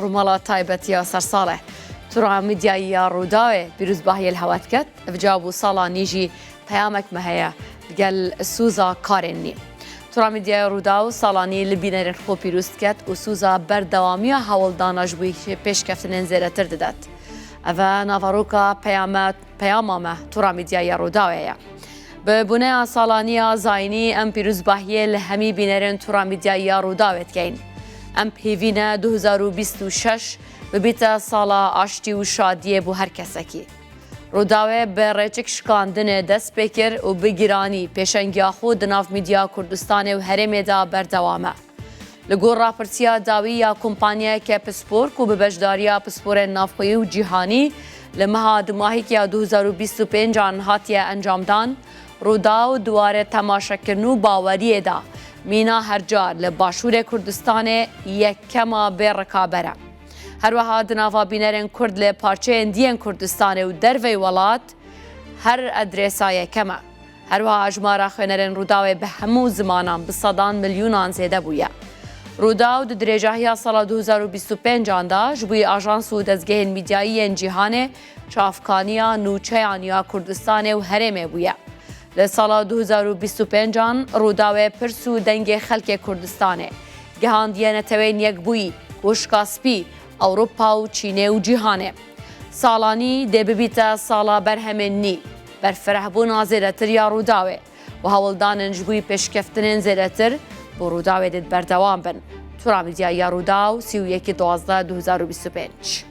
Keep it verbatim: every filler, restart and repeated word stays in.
Mala taybetiya sersal e. Tura Medyayî ya Rûdawê pîrozbahiyê li hewe diket. Ev ca bû sala nî jî peyamek me heye digel sûza karên nî. Tura Medyaya Rûdaw sala nî li bînerên xwe pîroz diket û sûza berdewamiya hewldana ji bo pêşkeftinên zêdetir didet. Ev e naveroka peyame, peyama me Tura Medyaya Rûdawê ye. Bi boneya salaniya zayînî em pîrozbahiyê li hemî bînerên Tura Medyayî ya Rûdawê dikeyin. Em pêvî ne du hezar û bîst û şeş bibîte sala aştî û şadiyê bo her kesekî. Rûdawê bi rêçik şikandinê dest pê kir û bi giranî pêşengiya xwe di nav medya Kurdistanê û herêmê de berdewam e. Li gor rapirtiya dawî ya kompanyayeke pispor ku bi beşdariya pisporên navxweyî û cîhanî li meha dimahîkiya du hezar û bîst û pêncan hatiye encamdan, Rûdaw di warê temaşekirin û baweriyê de mîna her car li Başûrê Kurdistanê yekema bê rikaber e. Her wiha di nava bînerên Kurd li parçeyên diyên Kurdistanê û dervey welat her adresa yekem e. Her wiha hejmara xwênerên Rûdawê bi hemû zimanan bi sedan milyonan zêde bûye. Rûdaw di dirêjahiya sala du hezar û bîst û pêncan de ji bo ajans û dezgehên medyayî yên cîhanê çavkaniya nûçeyan ya Kurdistanê û herêmê bûye. Li sala du hezar û bîst û pêncan Rûdawê pirs û dengê xelkê Kurdistanê gihandiye Neteweyên Yekbûyî, Koşka Spî, Ewropa û Çînê û cîhanê. Salanî dê bibîte sala berhemên nî, berfirehbûna zêdetir ya Rûdawê û hewldanên ji bo pêşkeftinên zêdetir bo Rûdawê dê berdewam bin. Tura Medyayî ya Rûdaw, sî û yekî duwazdeh du hezar û bîst û pênc.